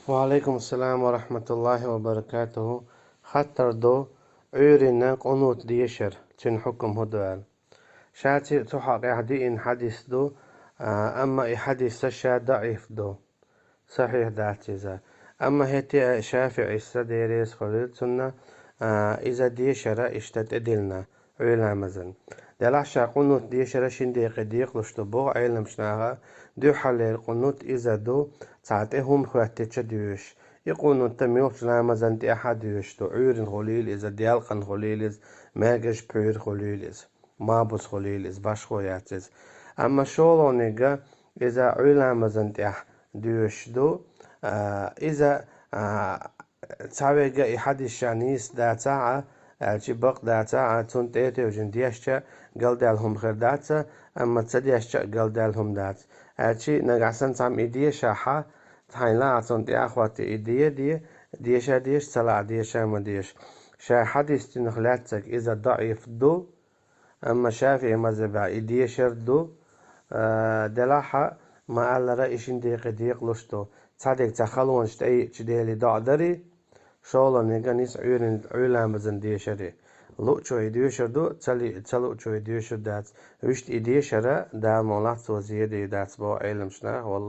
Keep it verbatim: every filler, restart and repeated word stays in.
Ва алейкум ассалам ва рахматуллахи ва баракатуху. Хаттар ду, Ӏуьйрина къунут дешар, цуьнан хьукам хӀун ду аьлла. Ша ци-, цу хьакъехь диъна хьадис ду, а, амма и хьадис ша даӀиф ду. Сахьихь дац иза. Амма хӀетте а ШафиӀис, Дела реза хуьлийла цунна, а, иза дешара иштта тӀедиллина, Ӏуьйламазан. Делахь ша къунут дешара шин декъе декъалуш ду боху Ӏеламчу наха, дуьххьарлера къунут иза ду, цхьа тӀе хӀума хӀоьттича доьшуш. И къунут муьлххачу ламазан тӀехь а доьшуш ду, Ӏуьйрина хуьлийла иза, делкъана хуьлийла иза, маьркӀажа пхьуьйра хуьлийла иза, мабус хуьлийла иза, башхо яц иза. Амма шолгӀаниг иза Ӏуьйламазан тӀехь доьшуш ду, а, иза, а, цхьаверг а и хьадис ша нийса дацахь а, аьлчи бакъ дацахь а, цунна тӀе а тевжина дешча галдаьлла хӀума хир дац, амма ца дешча а галдаьлла хӀума дац. Аьлчи нагахь санна цхьамма и дешахь а, хьайна лаахь цунна тӀе а хӀоттий и де а де, деша а деша, ца лаахь деша а ма деша. Ша хьадис динарх лаьцнарг иза даӀиф ду, амма ШафиӀи мазхӀабехь и дешар ду, а, делахь а, ма-аллара, и шин декъе декъалуш ду. Цхьа дерг цхьа халонаш тӀеиъча Деле доӀа дарий, шолгӀаниг а нийса Ӏуьйрин-, Ӏуьйламазан дешарий. Луъучо и доьшур ду, ца ли-, ца луъучо и доьшур дац. Вуьшта и дешара Дала мукъ лахь цо зеде дац боху Ӏеламчу наха, валлахӀу.